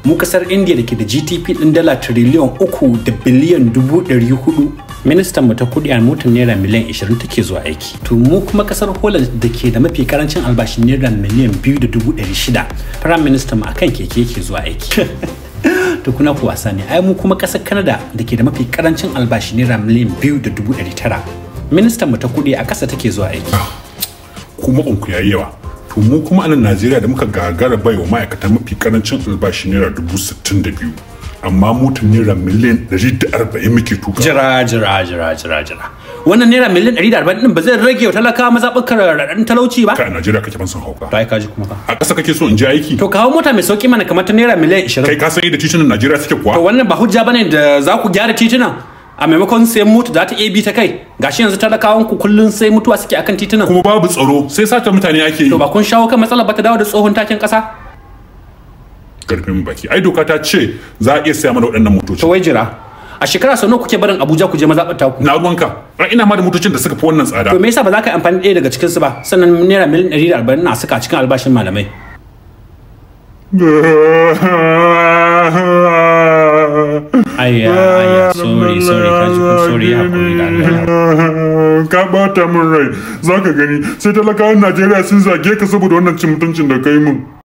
Mu kasar India da ke da GDP din dala tiriliyan 3.4 biliyan, ministan mu ta kudi a motar naira miliyan 20 take zuwa aiki. To mu kuma kasar Holland da ke da mafi karancin albashin naira miliyan 2.600, prime minister mu akan keke yake zuwa aiki. To kuna ku wasa ne ai. Mu kuma kasar Canada da ke da mafi karancin albashi naira miliyan 2.900, ministan mu ta kudi a kasa take zuwa aiki. Kuma ku yayi yawa. To mu kuma a nan Najeriya da muka gagara bai wa ma'aikata mafi karancin albashi naira 62,000, amma motar naira miliyan 140 muke tuka. Jira, jira, jira, jira, jira. Wannan naira miliyan 140 din ba zai rage wa talakawa mazaɓukar raɗaɗin talauci ba? Kai, a Najeriya kake? Ban san hauka. To ai kaji kuma fa. A ƙasa kake so in je aiki? To kawo mota mai sauki mana, kamar ta naira miliyan 20. Kai, ka san yadda titunan Najeriya suke kuwa? To wannan ba hujja bane da za ku gyara titunan a maimakon sayan mota za ta iya bi ta kai. Gashi yanzu talakawan ku kullun sai mutuwa suke akan titunan. Kuma babu tsaro, sai sata mutane ake yi. To ba kun shawo kan matsalar ba ta dawo da tsohon takin ƙasa? Karfin baki. Ai doka ta ce za a iya saya mana waɗannan motoci. To wai jira, a shekara sau nawa kuke barin Abuja ku je mazaɓar taku? Na ruwanka? Ai ina ma da motocin da suka fi wannan tsada. To me yasa ba za ka yi amfani ɗaya daga cikin su ba? Sannan naira miliyan 140 na saka a cikin albashin malamai. Ayya, ayya, sorry, sorry, kaji ko? Sorry, ya hakuri da Allah. Ka bata min rai. Za ka gani, sai talakawan Najeriya sun zage ka saboda wannan cin mutuncin da kai min.